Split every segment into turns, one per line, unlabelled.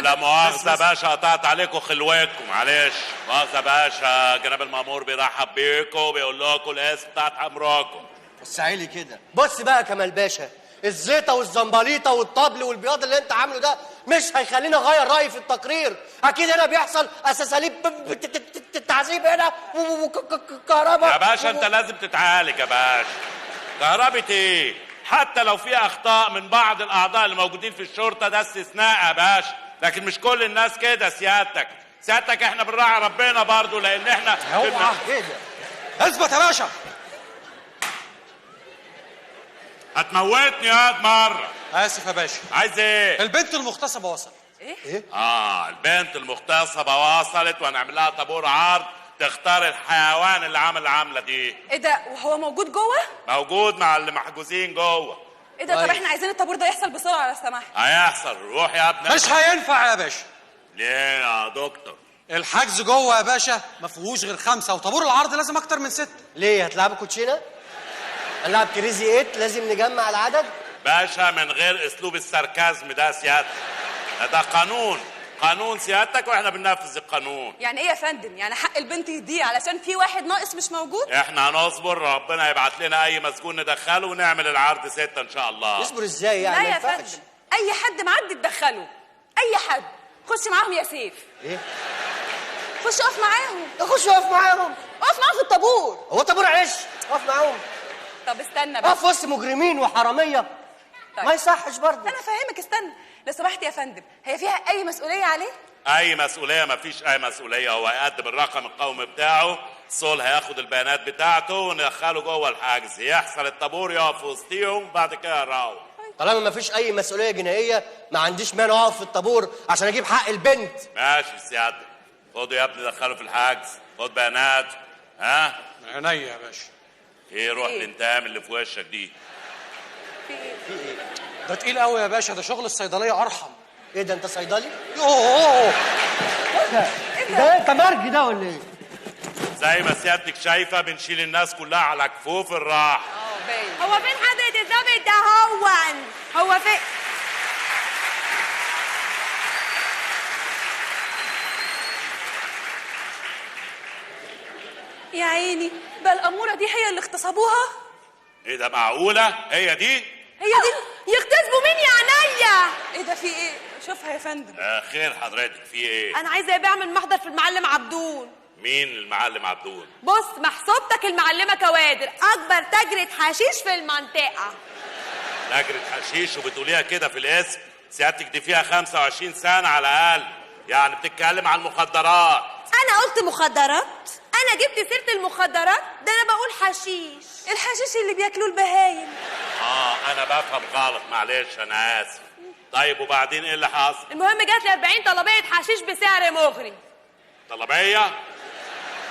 لا مؤاخذة باشا، قطعت عليكم خلوتكم، معلش. مؤاخذة باشا، جناب المأمور بيرحب بيكم، بيقول لكم الاسم بتاعت امركم.
وسعي لي كده. بص بقى يا كمال باشا، الزيطة والزنبليطه والطبل والبياض اللي انت عامله ده مش هيخليني اغير رايي في التقرير. اكيد هنا بيحصل اساليب تعذيب هنا وكهرباء.
يا باشا انت لازم تتعالج يا باشا. كهربة ايه؟ حتى لو في اخطاء من بعض الاعضاء اللي موجودين في الشرطة ده استثناء يا باشا، لكن مش كل الناس كده. سيادتك سيادتك احنا بنراعي ربنا برضو، لان احنا
اوعى كده.
اثبت يا باشا.
هتموتني يا مرة.
اسف يا باشا.
عايز ايه؟
البنت المغتصبه وصلت.
ايه؟
البنت المغتصبه وصلت، وهنعمل لها طابور عرض تختار الحيوان اللي عامل العملة دي.
ايه ده؟ وهو موجود جوه؟
موجود مع اللي محجوزين جوه.
ايه ده؟ طب احنا عايزين الطابور ده يحصل بسرعة لو سمحت.
هيحصل. روح يا ابني.
مش هينفع يا باشا.
ليه يا دكتور؟
الحجز جوه يا باشا ما فيهوش غير 5، وطابور العرض لازم اكتر من 6.
ليه؟ هتلعبوا كوتشينه؟ هنلعب crazy 8؟ لازم نجمع العدد؟
باشا من غير اسلوب ال sarcasm ده سيادتك، ده قانون، قانون سيادتك، واحنا بننفذ القانون.
يعني ايه يا فندم؟ يعني حق البنت يضيع علشان في واحد ناقص مش موجود؟
احنا هنصبر، ربنا يبعت لنا اي مسجون ندخله ونعمل العرض 6 ان شاء الله.
نصبر ازاي يعني؟
لا يا فندم، اي حد معدي تدخله، اي حد. خش معاهم يا سيف.
ايه؟
خش اقف معاهم.
اخش اقف معاهم؟
اقف معاهم في الطابور.
هو طابور عش؟ اقف معاهم.
طب استنى بس.
اقف وسط مجرمين وحراميه. طيب. ما يصحش برضه.
انا فاهمك، استنى لو سمحت يا فندم. هي فيها اي مسؤولية عليه؟
اي مسؤولية؟ مفيش اي مسؤولية. هو هيقدم الرقم القومي بتاعه، سول هياخد البيانات بتاعته وندخله جوه الحجز، يحصل الطابور يقف وسطيهم، بعد كده يروح.
طالما مفيش اي مسؤولية جنائية ما عنديش مانع اقف في الطابور عشان اجيب حق البنت.
ماشي سيادتك. خده يا ابني دخله في الحجز، خد بيانات. ها؟
من عينيا يا باشا.
ايه روح الانتقام اللي في وشك دي؟
في ايه؟
في ايه؟
ده تقيل قوي يا باشا، ده شغل الصيدلية ارحم.
ايه ده، انت صيدلي؟
يوه
ايه ده؟ ده انت مرجي ده ولا ايه؟
زي ما سيادتك شايفه بنشيل الناس كلها على كفوف الراحة.
باين.
هو فين حضرة الظابط ده؟ هو فين؟
يا عيني، بقى الأمورة دي هي اللي اغتصبوها؟
ايه ده، معقولة؟ هي دي؟
هي دي؟
يغتصبوا مين يا عينيا؟
ايه ده، في ايه؟ شوفها يا فندم.
خير حضرتك، في ايه؟
أنا عايزة أبيع من محضر في المعلم عبدون.
مين المعلم عبدون؟
بص، محسوبتك المعلمة كوادر، أكبر تاجرة حشيش في المنطقة.
تاجرة حشيش وبتقوليها كده في الاسم؟ سيادتك دي فيها 25 سنة على الأقل، يعني بتتكلم عن المخدرات.
أنا قلت مخدرات؟ أنا جبت سيرة المخدرات؟ ده أنا بقول حشيش.
الحشيش اللي بياكلوه البهايم.
أنا بفهم غلط، معلش أنا آسف. طيب وبعدين إيه اللي حصل؟
المهم جات لي 40 طلبية حشيش بسعر مغري.
طلبية؟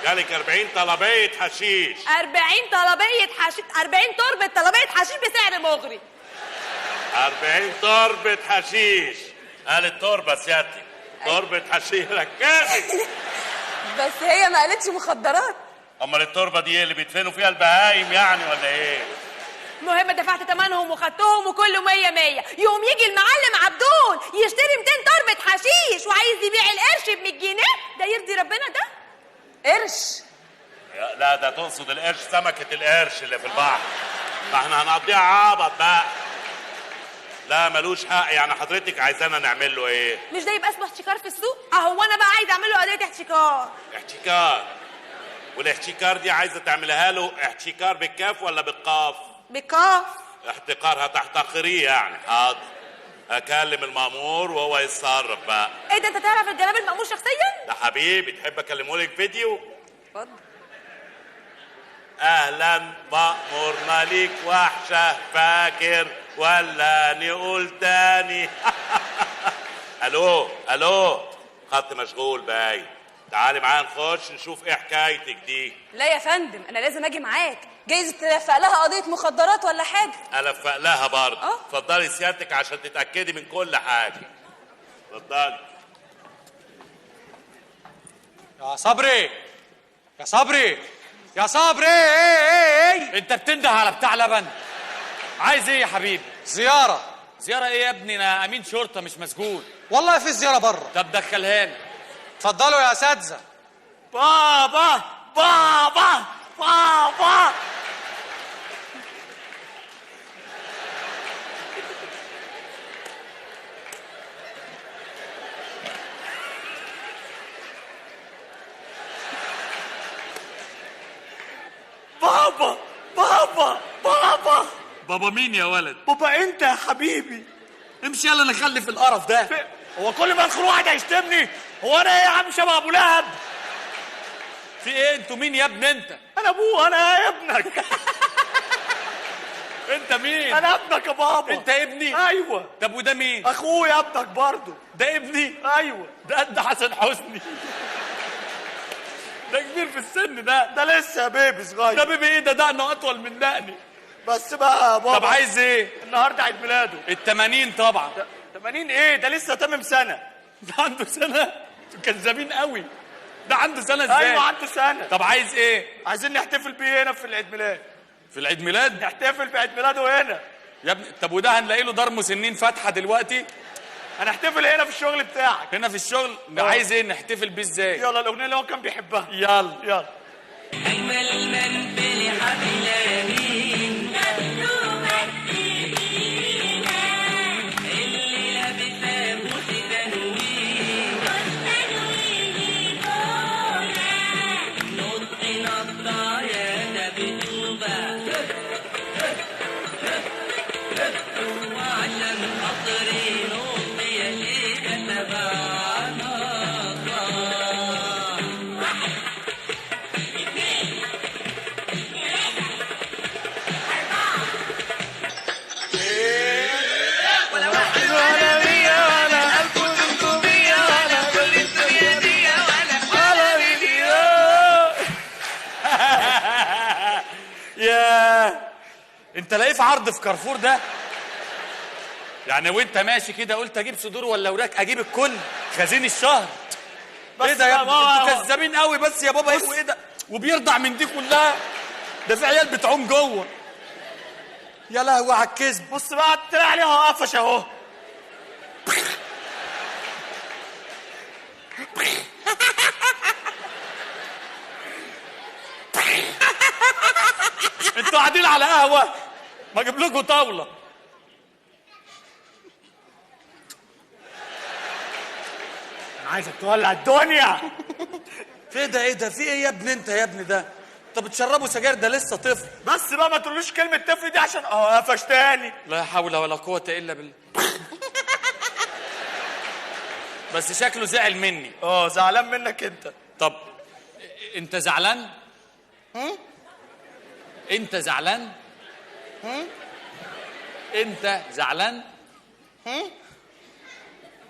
جالك 40 طلبية حشيش.
40 طلبية حشيش، 40 تربة طلبية حشيش بسعر مغري.
40 تربة حشيش. قالت تربة سيادتك، تربة حشيش. ركزي.
بس هي ما قالتش مخدرات.
امال التربة دي ايه اللي بيدفنوا فيها البهايم يعني ولا ايه؟
المهم دفعت ثمنهم وخدتهم وكله 100 100. يقوم يجي المعلم عبدون يشتري 200 تربة حشيش وعايز يبيع القرش ب 100 جنيه. ده يرضي ربنا ده؟
قرش؟
لا ده تقصد القرش، سمكة القرش اللي في البحر. ما احنا هنقضيها عبط بقى. لا ملوش حق، يعني حضرتك عايزانا نعمل له ايه؟
مش ده يبقى اسمه احتكار في السوق؟ اهو انا بقى عايزه اعمل له قضية احتكار.
احتكار؟ والاحتكار دي عايزه تعملها له احتكار بالكاف ولا بالقاف؟
بالقاف.
احتقار، هتحتقريه يعني. حاضر، اكلم المأمور وهو يتصرف بقى.
ايه ده، انت تعرف الجناب المأمور شخصيا؟
ده حبيبي، تحب اكلمه لك فيديو؟
اتفضل.
اهلا مأمورنا ليك وحشة، فاكر ولا نقول تاني؟ الو الو، خط مشغول باين. تعالي معايا نخش نشوف ايه حكايتك دي.
لا يا فندم، انا لازم اجي معاك، جايز تلفق لها قضية مخدرات ولا حاجة.
الفق لها برضه. اتفضلي سيادتك عشان تتاكدي من كل حاجة. اتفضلي.
يا صبري، يا صبري، يا صبري. ايه ايه ايه،
انت بتنده على بتاع لبن؟ عايز ايه يا حبيبي؟
زيارة.
زيارة ايه يا ابني؟ انا امين شرطه مش مسجون.
والله في زيارة بره.
طب دخلها لي.
اتفضلوا يا اساتذة.
بابا بابا بابا. بابا بابا بابا.
بابا مين يا ولد؟
بابا انت يا حبيبي.
امشي يلا نخلف القرف ده.
هو كل ما ادخل واحد هيشتمني؟ هو انا ايه يا عم شبه ابو لهب؟
في ايه؟ انتوا مين يا ابني انت؟
انا ابوه. انا ابنك.
انت مين؟
انا ابنك يا بابا.
انت ابني؟
ايوه.
طب وده مين؟
اخويا ابنك برضه.
ده ابني؟
ايوه.
ده قد حسن حسني. ده كبير في السن ده.
ده لسه بيبي صغير.
ده بيبي ايه ده؟ دقنه اطول من دقني.
بس بقى يا بابا.
طب عايز ايه؟
النهارده عيد ميلاده.
ال80 طبعا.
80 ايه؟ ده لسه تمم سنة.
ده عنده سنة؟ كذابين قوي. ده عنده سنة ازاي؟
ايوه عنده سنة.
طب عايز ايه؟
عايزين نحتفل بيه هنا في العيد ميلاد.
في العيد ميلاد؟
نحتفل بعيد ميلاده هنا
يا ابني. طب وده هنلاقي له دار مسنين فاتحة دلوقتي؟
هنحتفل هنا في الشغل بتاعك.
هنا في الشغل؟ عايز ايه نحتفل بيه ازاي؟
يلا الاغنية اللي هو كان بيحبها.
يلا
يلا.
اجمل من في الحفلين اللي لابسه فستان نط نطه يا دبدوبه وعشان خاطري نط يا شيخه سبع نطات.
1 2 3 4
ولا واحد ولا 100 ولا 1300 ولا كل الدنيا دي ولا
مليون. ياه، انت لاقيه في عرض في كارفور ده؟ يعني وانت ماشي كده قلت اجيب صدور ولا وراك؟ اجيب الكل، خزين الشهر. ايه ده يا ابني؟ انتوا كذابين قوي. بس يا بابا ايه وايه ده؟ وبيرضع من دي كلها؟ ده في عيال بتعوم جوه. يا لهوي على الكذب.
بص بقى طلع عليها قفش اهو.
انتوا قاعدين على قهوة؟ ما اجيب لكم طاولة.
انا عايزك تولع الدنيا.
في ده ايه ده؟ في ايه يا ابني انت يا ابني ده؟ انت بتشربوا سجاير؟ ده لسه طفل.
بس بقى ما تقولوش كلمة طفل دي عشان قفش تاني.
لا حول ولا قوة الا بالله. بس شكله زعل مني.
زعلان منك انت.
طب انت زعلان؟ انت زعلان؟ انت زعلان؟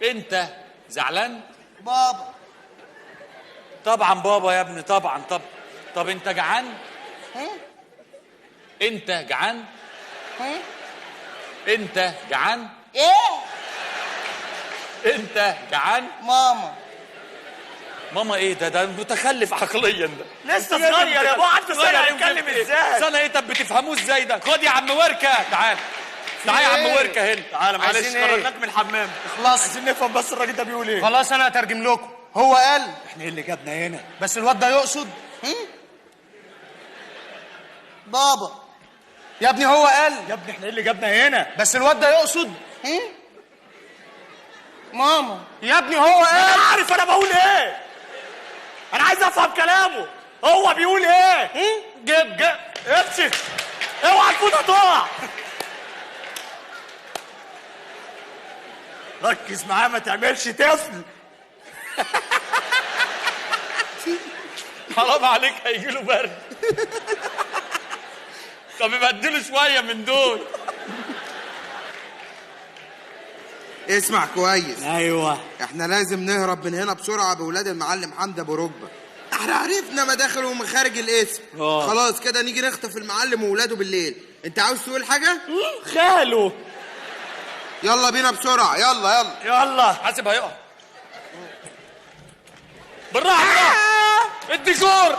انت زعلان؟
بابا.
طبعا بابا يا ابني، طبعا. طب انت جعان؟ انت جعان؟ انت جعان؟
ايه؟
انت جعان؟
ماما.
ماما ايه ده؟ ده متخلف عقليا ده.
لسه صغير يا بابا، عنده سنة هيتكلم ازاي؟
سنة ايه؟ طب بتفهموه ازاي ده؟ خد يا عم وركه، تعال تعال يا عم وركه هنا.
تعالى معلش خرجناك من الحمام.
خلاص
عايزين نفهم بس الراجل ده بيقول ايه.
خلاص انا هترجم لكم. هو قال
احنا ايه اللي جابنا هنا؟
بس الواد ده يقصد
بابا.
يا ابني هو قال
يا ابني احنا ايه اللي جابنا هنا؟
بس الواد ده يقصد
ماما.
يا ابني هو قال.
انا عارف انا بقول ايه، انا عايز افهم كلامه، هو بيقول ايه؟
جيب جيب
امسك، اوعى الفوطه تقع. ركز معاه ما تعملش طفل.
حرام عليك هيجيله برد. طب يبدله شوية من دول.
اسمع كويس.
ايوه،
احنا لازم نهرب من هنا بسرعة بولاد المعلم حمدي ابو ركبه. احنا عرفنا مداخل ومخارج الاسم. خلاص كده نيجي نخطف المعلم وولاده بالليل. انت عاوز تقول حاجة؟
خاله.
يلا بينا بسرعة، يلا يلا
يلا.
حاسب هيقع. بالراحة بالراحة. الديكور.